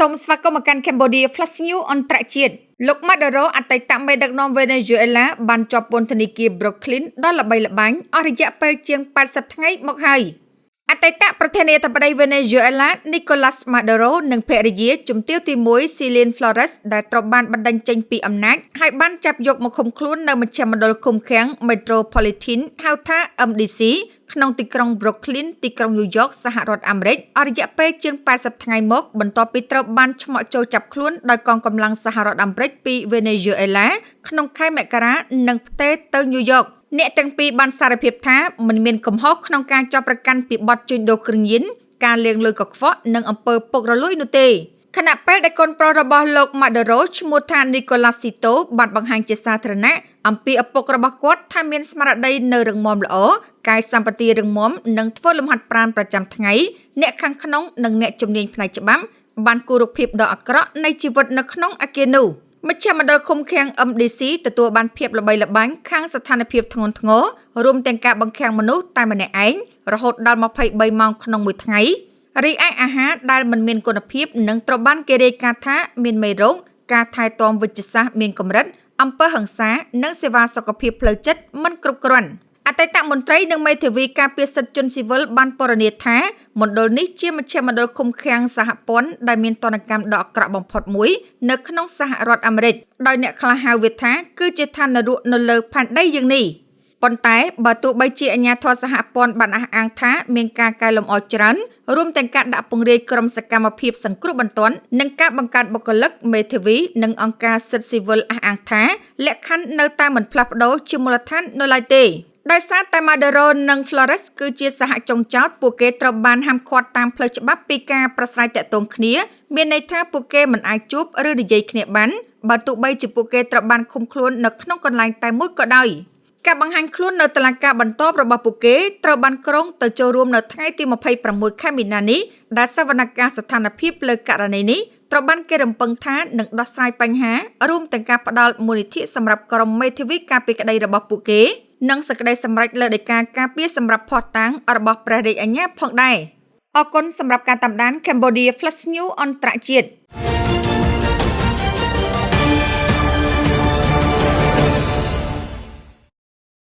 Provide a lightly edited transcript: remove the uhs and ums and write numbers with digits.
សូមស្វាគមន៍មកកាន់ Cambodia Flash News អន្តរជាតិលោកម៉ាដូរ៉ូអតីតមេដឹកនាំវេណេស៊ុយអេឡាបានជាប់ពន្ធនាគារ Brooklyn ដ៏ល្បីល្បាញអស់រយៈពេលជាង80ថ្ងៃមកហើយអតីតប្រធានាធិបតីវេណេស៊ុយអេឡានីកូឡាស់ម៉ាដូរ៉ូនិងភរិយាជំទាវទី1ស៊ីលៀន Flores ដែលត្រូវបានបណ្តេញចេញពីអំណាចហើយបានចាប់យកមកឃុំខ្លួននៅមជ្ឈមណ្ឌលឃុំឃាំង Metropolitan ហៅថា MDC ក្នុងទីក្រុង Brooklyn ទីក្រុង New York សហរដ្ឋអាមេរិកអស់រយៈពេលជាង80ថ្ងៃមកបន្ទាប់ពីត្រូវបានឆ្មក់ចូលចាប់ខ្លួនដោយកងកម្លាំងសហរដ្ឋអាមេរិកពីវេណេស៊ុយអេឡាក្នុងខែមករានិងផ្ទេរទៅ New York អ្នកទាំងពីរបានសារភាពថាមិនមានកំហុសក្នុងការចោទប្រកាន់ពីបទជួញដូរគ្រឿងញៀនការលាងលុយកខ្វក់និងអំពើពុករលួយនោះទេខណៈពេលដែលកូនប្រុសរបស់លោកម៉ាដូរ៉ូឈ្មោះថានីកូឡាស៊ីតូបានបង្ហាញជាសាធារណៈអំពីឪពុករបស់គាត់ថាមានស្មារតីនៅរឹងមាំល្អកាយសម្បទារឹងមាំនិងធ្វើលំហាត់ប្រាណប្រចាំថ្ងៃអ្នកខាងក្នុងនិងអ្នកជំនាញផ្នែកច្បាប់បានគូររូបភាពដ៏អាក្រក់នៃជីវិតនៅក្នុងអគារនោះមជ្ឈមណ្ឌលឃុំឃាំង MDC ទទួលបានភាពល្បីល្បាញខាងស្ថានភាពធ្ងន់ធ្ងររួមទាំងការបង្ខាំងមនុស្សតែម្នាក់ឯងរហូតដល់23ម៉ោងក្នុងមួយថ្ងៃរីឯអាហារដែលមិនមានគុណភាពនិងត្រូវបានគេរាយការណ៍ថាមានមេរោគការថែទាំវិជ្ជសាស្ត្រមានកម្រិតអំពើហិង្សានិងសេវាសុខភាពផ្លូវចិត្តមិនគ្រប់គ្រាន់អតីតមន្ត្រីនិងមេធាវីការពារសិទ្ធិជនស៊ីវិលបានពណ៌នាថាមណ្ឌលនេះជាមជ្ឈមណ្ឌលឃុំឃាំងសហព័ន្ធដែលមានទណ្ឌកម្មដ៏អាក្រក់បំផុតមួយនៅក្នុងសហរដ្ឋអាមេរិកដោយអ្នកខ្លះហៅវាថាគឺជាឋាននរកនៅលើផែនដីយើងនេះប៉ុន្តែបើទោះបីជាអាជ្ញាធរសហព័ន្ធបានអះអាងថាមានការកែលម្អច្រើនរួមទាំងការដាក់ពង្រាយក្រុមសកម្មភាពសង្គ្រោះបន្ទាន់និងការបង្កើតបុគ្គលិកមេធាវីនិងអង្គការសិទ្ធិស៊ីវិលអះអាងថាលក្ខខណ្ឌនៅតែមិនផ្លាស់ប្ដូរជាមូលដ្ឋាននៅឡើយទេដោយសារតែ Maduro និង Flores គឺជាសហចុងចោតពួកគេត្រូវបានហាមឃាត់តាមផ្លូវច្បាប់ពីការប្រស្រ័យទាក់ទងគ្នាមានន័យថាពួកគេមិនអាចជួបឬនិយាយគ្នាបានបើទោះបីជាពួកគេត្រូវបានឃុំខ្លួននៅក្នុងកន្លែងតែមួយក៏ដោយការបង្ហាញខ្លួននៅតុលាការបន្ទាប់របស់ពួកគេត្រូវបានក្រុងទៅចូលរួមនៅថ្ងៃទី26ខែមីនានេះដែលសវនកម្មស្ថានភាពលើករណីនេះត្រូវបានគេរំពឹងថានឹងដោះស្រាយបញ្ហារួមទាំងការផ្ដល់មូលនិធិសម្រាប់ក្រុមមេធាវីការពារក្តីរបស់ពួកគេនិងសេចក្តីសម្រេចលើដីកាការពារសម្រាប់ភស្តុតាងរបស់ព្រះរាជអាជ្ញាផងដែរអរគុណសម្រាប់ការតាមដាន Cambodia Flash News អន្តរជាតិ។